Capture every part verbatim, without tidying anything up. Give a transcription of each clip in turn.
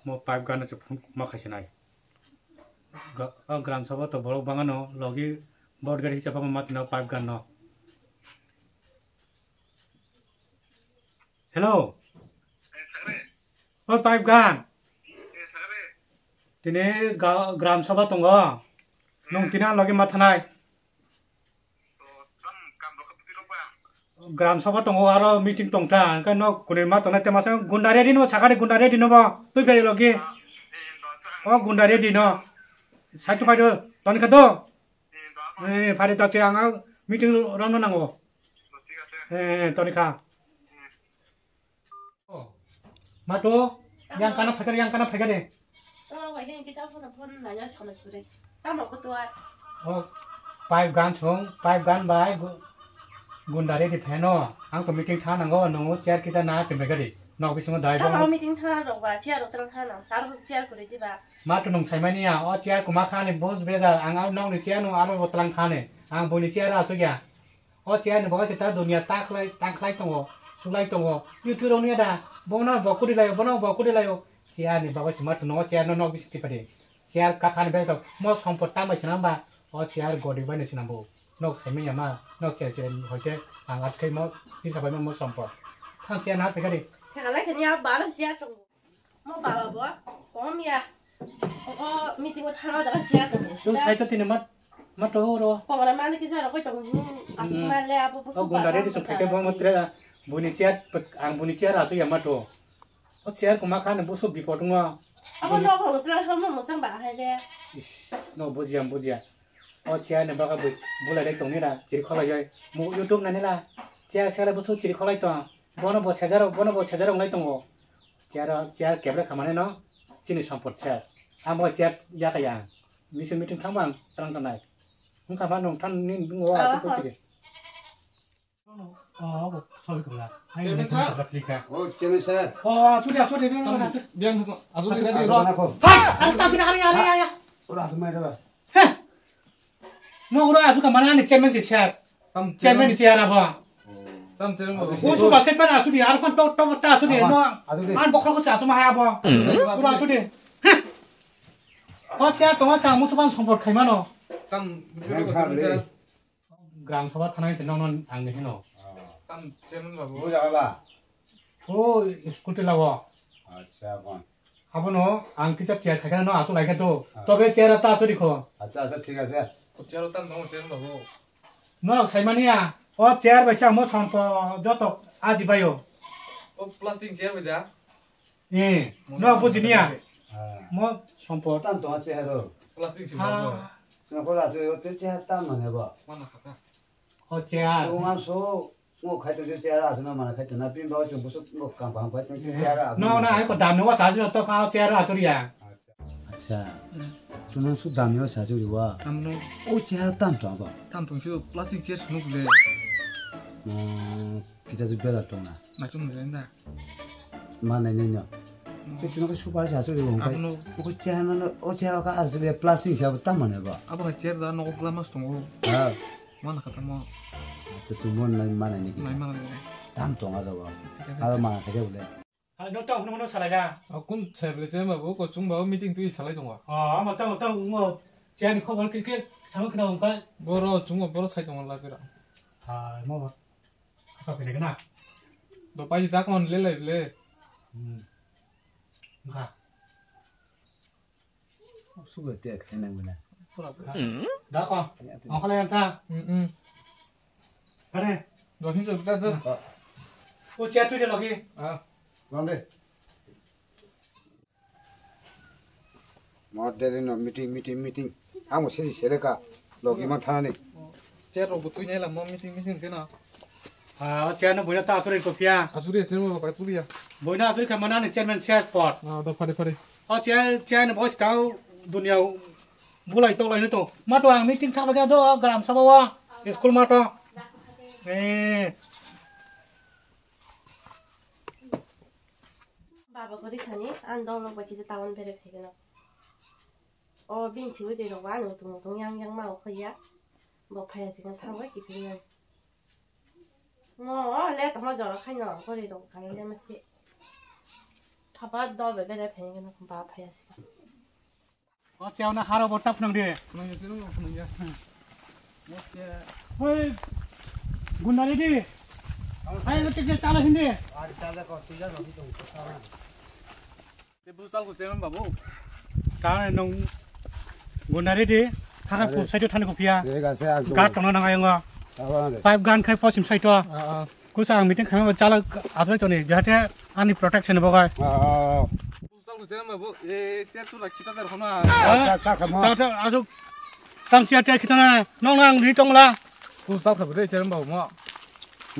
Mo pipe gan no se phone ma khai se nai. Ga-, o gram sabha to borok bangano logi board gari hisa bangma ma tino pipe gan no. Hello. O pipe gan. Tini ga-, gram sabha tongo. Nung tini ang logi ma thanai. Gram sabha tongo, aro meeting tongta, hwnkhe nok kunui ma tongnai, tema se gunda ready no, sakani gunda ready no bo, twi phai logi. O gunda ready no. Saitu phai do, toni kha do. Eh, phari to te ang meeting romno nango. Eh, toni kha. Mato, yang kana phaikar, yang kana phaikar de. Oh, wai hini kisa phone phone nanya sonai pure. Tamo ko tuwa. Oh, pipe gan song, pipe gan bai gu-, gundare di pheno. Ang to meeting tha nango, nongo chair kisa na pembe gadi. Nok bisingo dai Tamo bo. Meeting tha rok ba, chair rok tang tha na, sar chair kure di ba. Mato nung saimani ya, o chair kuma khani bus beza, ang au nok ni chair no aro botlang khani. Ang boni chair asugya. O chair ni bagwi se ta dunia ta khlai, ta khlai tongo, sulai tongo. Youtube rok nuya da, bono bo kuri laio, bono bo kuri laio. Chair ni bagwi se ma tongno o chair no nok bising tipadi. Chair kakhani bag tok, mo sompot tambai swnam ba, o chair godi bai ni swnam bo. Nok saimanya ma, nok chair chair hoite ang atkai mo, tisa bai mo sompot. Thang chair na pekari. Thekala khani a baro chair tongo. Mo baba bo, kom ya. O meeting o thana da siya to. Sung sai to tini mat, mat to ro. Pongora mani kisa ro koi to. Asuk male abo busu. O gunda ready so pheke bo mo tre. Buni chair, ang buni chair asu ya mat to. O chair kuma khan busu bipot ngo. Abo no ko tre hal mo mosang ba hai de. Ish, no bujiya, bujiya. O chair ni bagwi bwlai rek tongni ra, chiri kholai oi. Mo YouTube nani la, chair sela busu chiri kholai tong. Bono bo sejaro, bono bo sejaro wnglai tongo. Chair, chair kebra khamane no, chini sompot ses. Ang bo chair yakaya. Misi meeting thangma ang tang tanai. Wngkha ma nung than ni nung o. Ah, achu ko chiri. Oh, oh, sorry, kula. Chairman sir. Oh, chairman sir. Oh, achu di, achu di, achu di. Biang, achu di, achu di. Achu di, achu di, achu di. Ora, achu mai da. He! No, ura asu ka mana ni chairman si sias. Tam chairman ni siara ba. Tam chairman ba. Usu ba set pa asu di, arfan tok tok ta asu di. No, asu di. An bokhro ko asu ma haya ba. Ura asu di. He! O siar tongo sa musu ban sompot khai mano. Tam. Gram sabha thanai se nono ang ni hino. Tam chairman babu. O jaga ba. O scooty lago. Acha, bon. Abono ang kisa chair khaikha no asu laikha to. Ah. Tobe chair ta asu dikho. Acha, acha, thik ase. O chair tam no chair babu. No saimania. O chair bai sa mo sompo joto aji bayo. O plastic chair bai da. Eh, no bujinia. Ah. Mo sompo. Tam to chair o. Plastic si babu. Sino ko asu o te chair tam mane ba. Mana khata. O chair. Sunga so. Ngo khai tongse chair aswk no mana khai tongna pin ba chung busuk ngo kam pang khai tongse chair aswk. No na ai ko dam ni wa sa ju to ka chair aswk ya. Acha. Chunang su dam ni wa sa ju wa. Amno. O chair tam tong ba. Tam tong su plastic chair sunu le. Kita ju bela tong na. Ma chung le nda. Mana ni no. Ke chunang su ba sa ju wa. Amno. O chair no o chair ka aswk plastic sa tam mana ba. Abo chair da no glamas tong o. Ha. Mana kata mo. Acha, chwng mo nai mana ni. Nai mana ni. Tam tong aro ba. Thik ase. Aro mana khaja bole. Ha, no tong no salai da. A kun sai bole se ma bo ko chung ba meeting twi salai tong. Oh, ama tong tong mo. Chani khobor kis ke sama khna ungka. Boro chung boro sai tong la tira. Ha, mo ba. Ka pele na. Do pai da kon le le le. Hmm. Ka. Sugar tea khaina muna. Pura, pura. Da ko. Ang khala yang ta. Hmm, hmm. Kare. Do hin jo da da. O chair twi de logi. Ah. Bang de. Mo de no meeting, meeting, meeting. Amo sesi seleka. Logi man thani. Chair rok bo twi nai la mo meeting, meeting kena. Ah, chair no boina ta asuri ko pia. Asuri, chair mo ka tuli ya. Boina asuri ka mana ni chairman chair pot. Ah, da phare phare. O chair, chair ni boss tau dunia bulai tolai ni to. Ma to ang meeting thaba ga do gram sabha wa. School ma to. Eh. Baba ko risani an dong lok ba kisa town bere phegeno. O bin chiwi de rok ba no tung tung yang yang ma o khoya. Bo phaya chikan thang ba kipin. Mo le tamo jora khaino, pori rok khaino le masi. Apa dol bebele phai gana ba phai asi. O cheo na haro bo tap nang de. Nang ya sino nang ya. Hoi. Gundari di. Hai lo tik chala hindi. Ari chala ko tija no di tong. Te busal ko chairman babu. Ta nong gundari di. Thara ko sai to thani ko pia. Gat tong nang ayong. Pipe gan khai posim sai to. Kusa ang meeting khaima chala athrai toni jahate ani protection bogai. Kusal ko cherem babu, e cher tu rakhi ta dar hono. Cha cha khamo. Ta ta asuk tam sia te khitana nong nang ri tongla. Kusal khabu de cherem babu mo.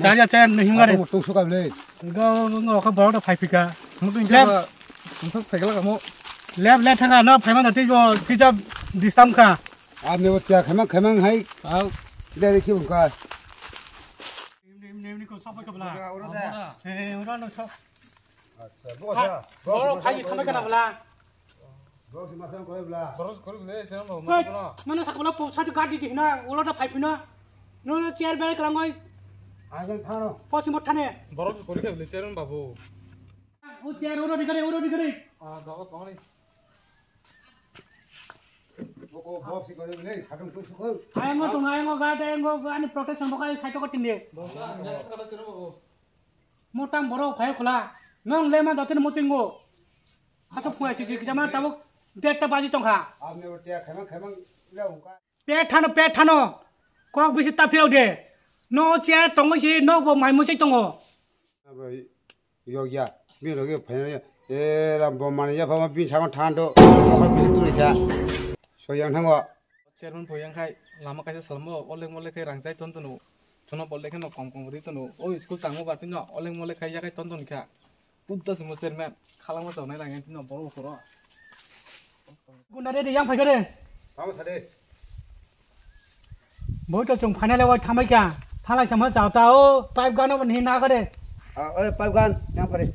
Cha ya cha ni himgare. Tung suka ble. Go go go kha boro phai phika. Mutu Lep. Ingka tung sak phai gala kamo. Lep lep thanga no phai man dati jo kija distam kha. Amne bo tia khamang khamang hai. Au. Dere ki ungka. Nimni nimni ko sapai kabla. Ura da. Eh ura no sa. Acha, bo sa. Boro khai khamai kana bla. Bo si masang koi bla. Boro kori bla, se no. Mana sakula po sa gadi di na, ulo da phai phina. No chair bai kalang goi. Agang thano. Posi mo thane. Boro kori kha bla chair babu. O chair ura di kare, ura di kare. Ah, dogo tongni. Ayang o tong, ayang o gate, ayang o ani protection bo kai side ko tinde. Motang borok phai khula. Nong lema dotini mutingo. Haso phungai siji kijama tabuk derta baji tongkha. Pet thano, pet thano. Kok bisi ta phirok de. No chair tongwi si nok bo mai muchai tongo. Yokya, bini logi phaina ya. E ram bom mani ya phama bini sakon than do. Nokha bini tuli kha. Soyang thango. Chairman poyang khai lama kaisa salmo oleng moleng khai rang chai ton tono. Chono bol lekhe no kom kom ri tono. O school tangmo barti no oleng moleng khai yakai ton ton kha. Putta simo chairman khalangma chawnai lang tino boro khoro. Guna de yang phai kare. Tamo sade. Boi to chung phaina le wai thamai kha. Thalai sama chao ta o pipe gan o ni na kare. Ah, oi pipe gan yang phare.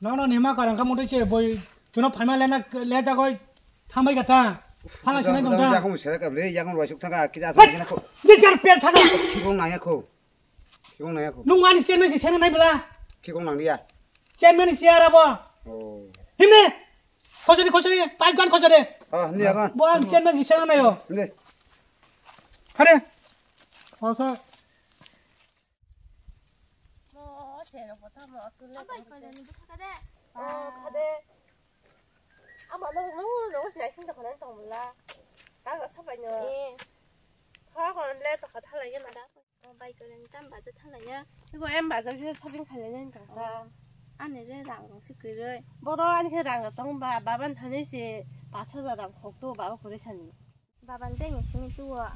Nono nima karang ka mutai se boi chuno phaima lena le jagoi thambai kata. Phala sinai dong ta. Yakung sere ka ble yakung roi suk thaka kija sa kena ko. Ni jar pel thaka. Khikong nang yakho. Khikong nang yakho. Nung ani chen si sena nai bela. Khikong nang dia. Chen mani siara bo. Oh. Himne. Khosori khosori pipe gan khosori. Ah, ni agan. Bo ang chen mani sena nai yo. Ni. Hare. Khoso. Mo, se rok bo tamo aswk le. Abai, tongkhe. Kailaini bwkha de. Ah, phade. Ama no, no, no, sinai sing dokhana tong bwla. Tang rok sabai no. Eh. Kha kono le tokha thalai ya mada. Oh, bai kono tam baja thalai ya. Iko em baja se shopping khalai ya tong ta. Oh. Ani re rang rok si kwrwi. Boro ani khe rang rok tong ba, baban thani se pash hajar rang khok to baba kwrwi sani. Baban tei ni simi tuo.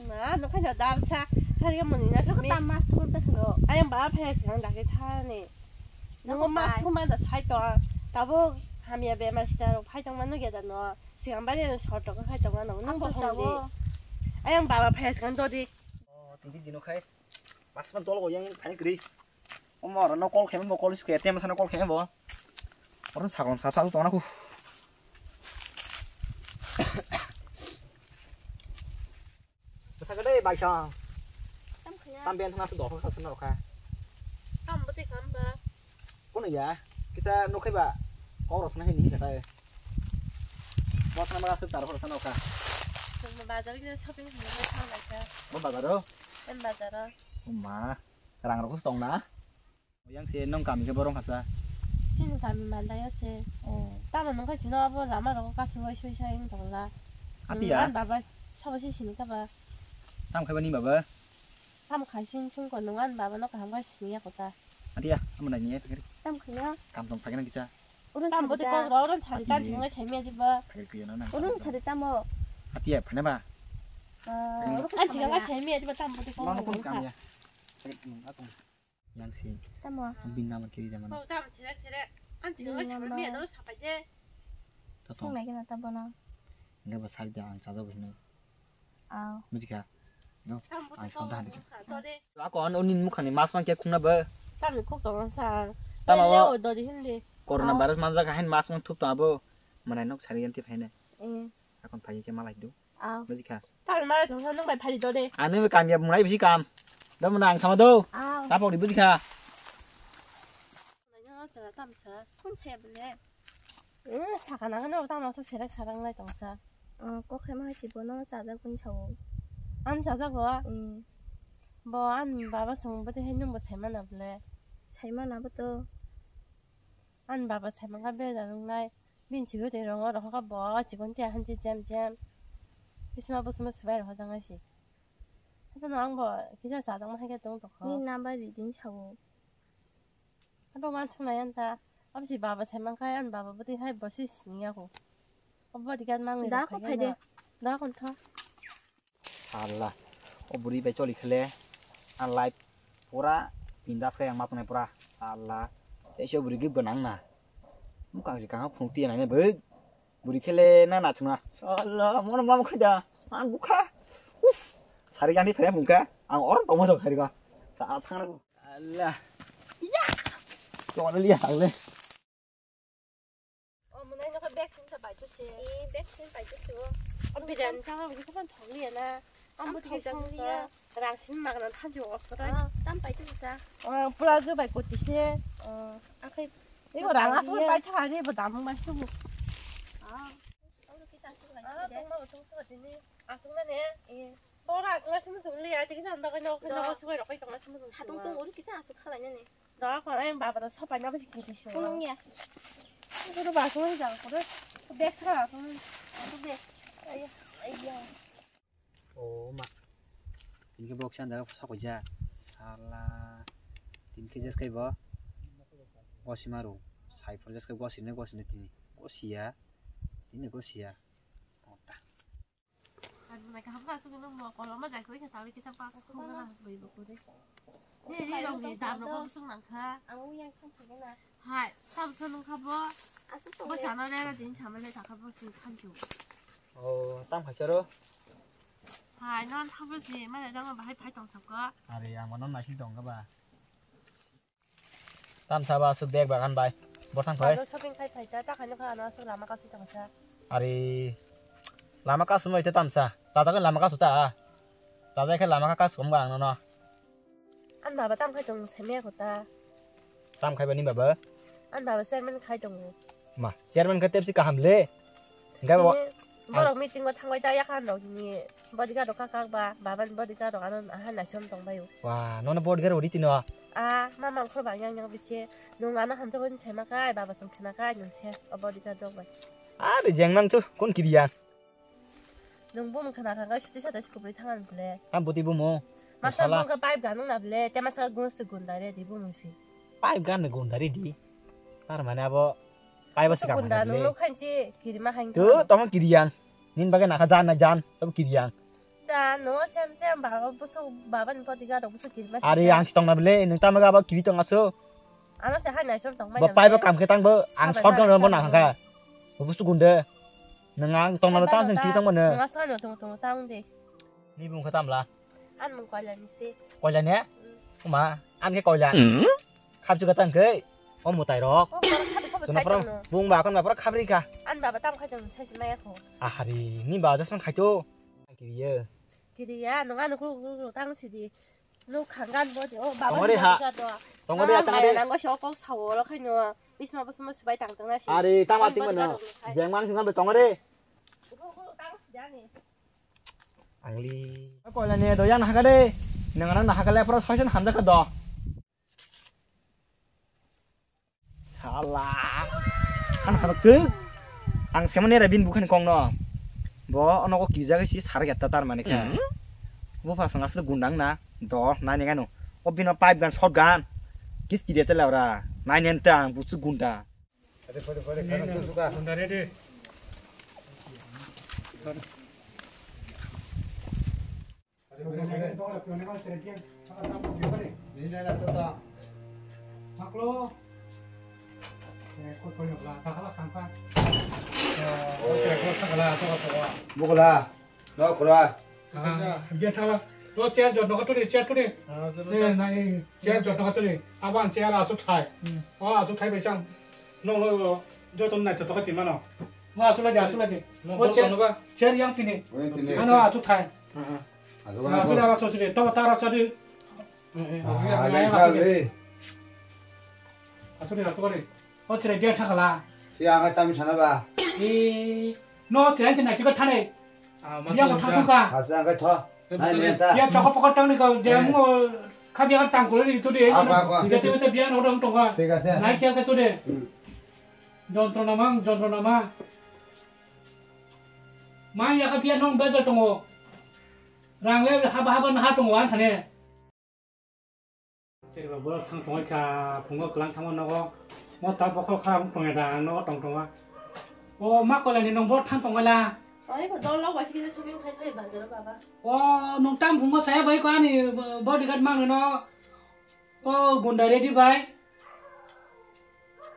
Ma, no khaina dar sa. Khari moni na simi. Tam mas thum sa khno. Ayang ba phai sing dake thani. Nungo mas thum da sai to. Tabo hamya be mas ta ro phai tong mano ge da no. Sing am bari no short to khai tong mano. Nung bo hong di. Ayang baba phai sing do di. Oh, tindi dino khai. Mas man tol go yang phai kri. Omo oro no call khaima bo call sukhe tem sana call khaima bo. Oro sakon sa sa tong na ku. Bwsakhe dei bai sang. Tam khaya. Tam ben thana se dor kha sana kha. Tam bwtwi kham ba. Kono ya. Kisa no khai ba. Kok rosna hai ni kata. Bot na ma se tar kha sana kha. Bazar kisa shopping khaina thang lai kha. Bo bazar o. Em bazar o. Ma. Rang rok tong na. Yang se nong kami khe borong hasa. Chini kami mandai o se. Oh. Tamo nung khe chino abo lama rok kasing oi soi sai wng tong la. Apiya? Nung an baba sabo se sini kha ba. Tam khai bani baba? Tam khai sing sing ko nung an baba no kaham khai sini ya kota. Apiya, amo nai ni ya phakiri. Tam khai ya. Kam tong phakiri kisa. Urun tam bote kok ro urun sari tan ching lai sai me di ba. Phakiri kuya na na. Urun sari tamo. Apiya, phane ba? Ah, urun an ching lai sai me di ba tam bote kok. Mano ro kon urun kam sa. Ya. Phakiri nung atong. Yang si. Tamo. Bin nama kiri zaman. Oh, tamo sere sere. An sing lai sere mi ado sapai je. Tato. Sing lai kena tabo na. Enggak besar dia ang caca gusne. Aw. Mujika. No. Ang sonta hadi. Ako an onin mukhani mas man kya khungna ba. Tamo khuk tong sa. Tamo. Leo do di hindi. Corona virus manjak hain mas man thup tabo. Manai nok sari ganti phaine. Eh. Akon phai khe malai do. Aw. Buji kha. Tamo malai thong sa nung bai phari do de. Ani be kam ya munai bisi kam. Do muna ang sama do. Aw. Tapok di buji kha. Tamsa, kun saya bele? Eh, saka nangani bo tamo aswk selek sarang lai tongsa. Oh, kok hai ma hai si bono chajak kun sao. An chajak go? Hmm. Bo an baba song bo te hai nung bo sai mana bele? Sai mana bo to. An baba sai mangka bejal wngnai. Bini chikon twi rongo rohor kha bo chikon twi ahan chi jem jem. Bisma busma swbai rohor jang hai si. Hato no ang bo kisa chajak ma hai khe tong tokho. Ni number ri din sao. Abo wansuk nai yan ta. Abo si baba sai man khai, an baba bwtwi hai bo se sini ya ko. Abo bodyguard mang ni da rok ko khai phai de na. Da kon tha. Salla. O buri bai choli khele. An life pura bindas khai ang ma tongnai pura. Salla. Tei se buri gib gwnang na. Mukang si kaham phung tiya nai ne bwk. Buri khele na na thuna. Salla. Mono mam khai da. An bukha. Uf. Sari yang ni phere phung kha. Ang or tongma jok khai ga. Sa thang na. Allah. Iya. Chwla liya thangle. O mwnai nokha vaccine sa pai to se. E vaccine pai to se o. O biryani chama bwkha phano thok liya na. Am bwtwi thok liya. Rang sim magna thanchi o sora. Ah, tam pai to sa. O pula jo bai koti se. O akhai. Ego rang asuk pai tha re bo dam ma su. Ah. Oro kisa asuk pai. Ah, tong ma tong sa tini. Asuk na ne. E. Oro asuk asuk sung liya tiki sa nda kai nok nok sung rok kai tong asuk. Sa tong tong oro kisa asuk khalai na ne. Da ko ai baba da sopai na bisi kiti sung. Kunung ya. Ko ba ko ja ko de. Bek sa ko. Ko bek. Ai ai ya. O ma. Tini ke bok san jaga sa ko ja. Sala. Tini ke jes kai bo. Gosi maru. Sai por jes kai gosi ne gosi ne tini. Gosi ya. Tini gosi ya. Ota. Ang nai kaham ka, asuk no mo koloma jai koi kha, tawi kita pas ko na, bai bo kore. Ni, ni rong ni dam rok ko sung nang kha. Ang yang thang thang na. Hai, tam sa nung kha bo. Asuk bo sana le na din sama le ta kha bo sing khan chu. O, tam kha charo. Hai, non thang bo si, ma le dang bahai phai tong sap ka. Are, ang non nai si tong ka ba. Tamsa ba aswk bag bagan bai. Bor thang thai. Aro shopping khai khai ta, ta khai no kha ano aswk lama kasi tong sa. Ari lama kasu mai te tamsa. Chajak lama kasu ta. Chajak khe lama ka kasu kong ba ang no. An baba tam khai tong seme ko ta. Tam khai ba ni baba. An baba chairman khai tong. Ma, chairman khe tepsi kaham le. Hingke bo, borok meeting o thangbai ta yakha rok ni bodyguard rok kak kak ba, baba ni bodyguard rok ano aha naisom tong bai o. Wa, nono bodyguard odi tino. A, mama khor ba yang yang biche, nung ano hamjak ni chema kai, baba song khna kai, nung ses o bodyguard rok bai. A, de jeng nang chu, kon kiriya. Nung bumung khna kha kai, suti sata si kubri thangan ble. Am boti bumo. Masa nung ka pipe ganung na ble, te masa gun se gun da re di bumung si. Pipe gan ne gun da re di. Tar mane abo Kaiba swkang gunda nung nuk khanchi kirima hain. Tu tong kiriyang. Nin bagwi nakha jan na jan. Abo kiriyang. Jan no sem sem baba busu baba ni poti ga rok busu kirima. Ari ang tong na bele nung tamo ga ba kiri tong aso. Ano se hai nai som tong mai. Bo pai bo kam khe tang bo ang short gun bo nakha. Bo busu gunde. Nung ang tong na bo tang sen kiri tong bo ne. Nung asa no tong tong tang de. Ni bung khe tamla. An mung koila ni se. Koila ne? Mm. Kuma, an khe koila. Mm. Khapchu kata hwnkhe, o mutai rok. O, khapri khapri. Jono sai phoro tongno. Bung ba kon ba phoro khapri kha. An baba tam khai jong sai se maya kho. Ahari, ni ba jasman khai to. Kiriye. Kiriya, nung ano kru kru kru tang sidi. Nuk khanggan bo de, o baba. Tongori ha. Tongori ha tangade. Nang go shokong sawo lo khaino. Bisma bisma subai tang tang na si. Ari, tama ting mano. Jeng mang sing be tongori. Kru kru tang sidi ani. Angli. Koila ni do yang nahaka de. Nang nang nahaka le pro soisan hamjak do. Sala. Han khatok tu. Ang semani ra bin bukhan kong no. Bo ono ko kijak si sar gatta tar mani kha. Hmm? Bo phasang asle gundang na. Do nai ni gano. O bino pipe gan shot gan. Kis kide tela ora. Nai nen ta ang busu gunda. Pare, pare, pare, sana tu suka. Sundari di. Pare, pare, pare. Ini dah, dah, dah, dah. Maklo. Eh, kau, kau nak lah, tak lah, kangkang. Eh, oh, okay, kau tak lah, tak lah, tak lah. Bukla. No, kura. Ah, dia thala. Lo chair jot no katuli, chair tuli. Ah, chair, chair. Nai, chair jot no katuli. Aban chair asu thai. Hmm. Oh, asu thai besang. No, lo, lo, jot no nai jot katuli mano. No, asu lagi, asu lagi. No, oh, chair, chair yang tini. Oh, yang tini. Ano, asu thai. Ah, ah. Asu lagi, asu lagi. Tawa tara chadi. Eh, eh, ah, asu lagi, asu lagi. Asu lagi, asu lagi. O chwrai biya thakala. Siya ang tam sana ba. E, no chwrai chwrai chwrai thane. Ah, ma Biya thang mo thang ka. Thang ka. Asa ang tho. Nai ne ta. Biya chokop pokot tang ni ko je Eh. Mo kha biya tang ko ni to de. Ah, ba, ba. Jate mate biya no dong tong ka. Thik ase. Nai kya ka to de. Hmm. Jontro namang, jontro nama. Ma ya kha biya nong bejal tongo. Rang le haba haba na ha tongo an thane. Seriba borok thang tongwi kha, phungo kwlang thangma nogo. Mo ta bokhol kha, ang tongya da, ang nogo tong tongo. O ma koilani nong borok thang tongwi la. Oi, ko dol lok waisi kisa shopping khai khai bazar o baba. O nong tam phungo saya bai ko ani bodyguard mang no. O gunda ready bai.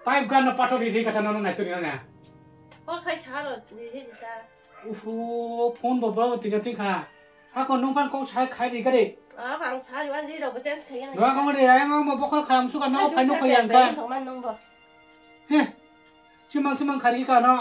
Pipe gun no pathor di kata no nai turi na. Kol khai saharo di di ta. Ufu, phone bo bro tina tin kha. Ako nung pan kok sai khai di gari. Ah, ang sari wan di rok change khai na. Dua kong de, ayang mo bokol kham suka no phai no phai yang ka. Thong man nung bo. He. Chimang chimang khari ka no.